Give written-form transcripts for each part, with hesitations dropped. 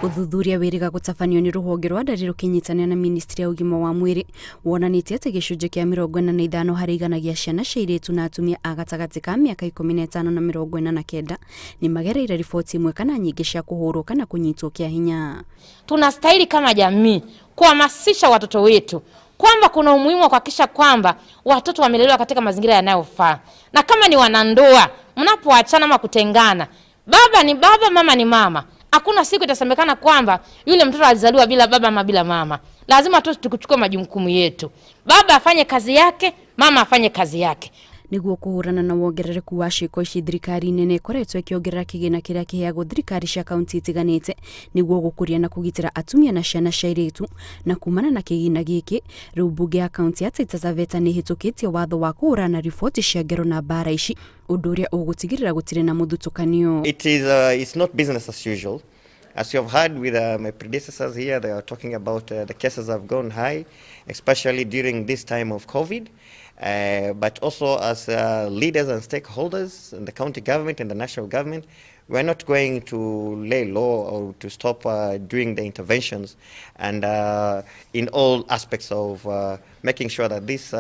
Ũthuthuria wĩrĩga gũtabanio nĩ rũhonge rwa ndari rũkĩnyitanĩra na ministry ya ũgima wa mwĩrĩ wonanĩtie atĩ gĩcunjĩ kĩa 45% gĩa ciana cia airĩtu na atumia a gatagatĩ ka mĩaka 15 na 49 nĩ magereire riboti imwe kana nyingĩ cia kũhũrwo kana kũnyitwo kĩa hinya. Tunastahili kama jamii kuhamasisha watoto wetu kwamba kuna umuhimu wa kuhakikisha kwamba watoto wamelelewa katika mazingira yanayofaa, na kama ni wanandoa, mnapoachana ama kutengana, baba ni baba, mama ni mama. Hakuna siku itasemekana kwamba yule mtoto alizaliwa bila baba ama bila mama. Lazima tu tukuchukue majukumu yetu, baba afanye kazi yake, mama afanye kazi yake. Niguo kũhũrana na wongerereku wa ciĩko ici, thirikari nene ĩkoretwo ĩkĩongerera kĩgĩna kĩrĩa kĩheagwo thirikari cia kaunti itiganĩte nĩguo gũkũria na kũgitĩra atumia na ciana cia airĩtu. Na kumana na kĩgĩna gĩkĩ, rĩu mbunge ya kaunti ya Taita Taveta nĩ ĩhĩtũkĩtie watho wa kũhũrana na riboti cia ngero na mbara ici, ũndũ ũrĩa ũgũtigĩrĩra gũtirĩ na mũthutũkanio. It's not business as usual. As you have heard with my predecessors here, they are talking about the cases have gone high, especially during this time of COVID. But also as leaders and stakeholders in the county government and the national government, we're not going to lay low or to stop doing the interventions and in all aspects of making sure that this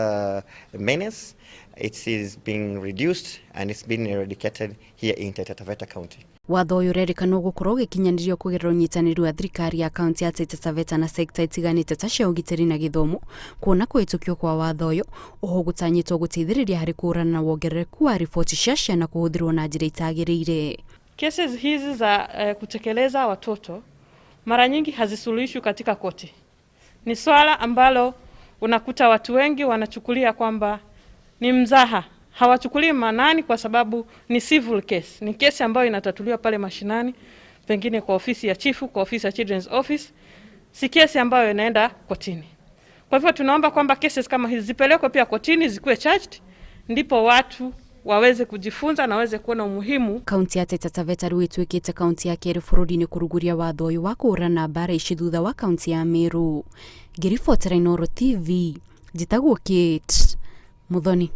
menace, it is being reduced and it's been eradicated here in Taita Taveta County. Watho ũyũ ũrerĩkanwo gũkorwo ũgĩkinyanĩrio kũgerera ũnyitanĩri wa thirikari ya kaunti ya Taita Taveta na sekta itiganĩte ta cia ũgitĩri na gĩthomo. Kuona kũhĩtũkio kwa watho ũyũ oho gũtanyĩtwo gũteithĩrĩria harĩ kũhũrana na wongerereku wa riboti cia ciana kũhũthĩrwo na njĩra itagĩrĩire. Cases hizi za kutekeleza watoto mara nyingi hazisuluhishwi katika koti. Ni swala ambalo unakuta watu wengi wanachukulia kwamba ni mzaha, hawachukulii maanani kwa sababu ni civil case, ni kesi ambayo inatatuliwa pale mashinani, pengine kwa ofisi ya chifu, kwa ofisi ya children's office, si kesi ambayo inaenda kotini. Kwa hivyo tunaomba kwamba cases kama hizi zipelekwe pia kotini, zikuwe charged, ndipo watu waweze kujifunza na waweze kuona umuhimu. Kaunti ya Taita Taveta rĩu ĩtuĩkĩte kaunti ya kerĩ bũrũri-inĩ kũruguria watho ũyũ wa kũhũrana na mbara ici thutha wa kaunti ya Meru. Ngĩribotera Inooro TV, njĩtagwo Kate Muthoni.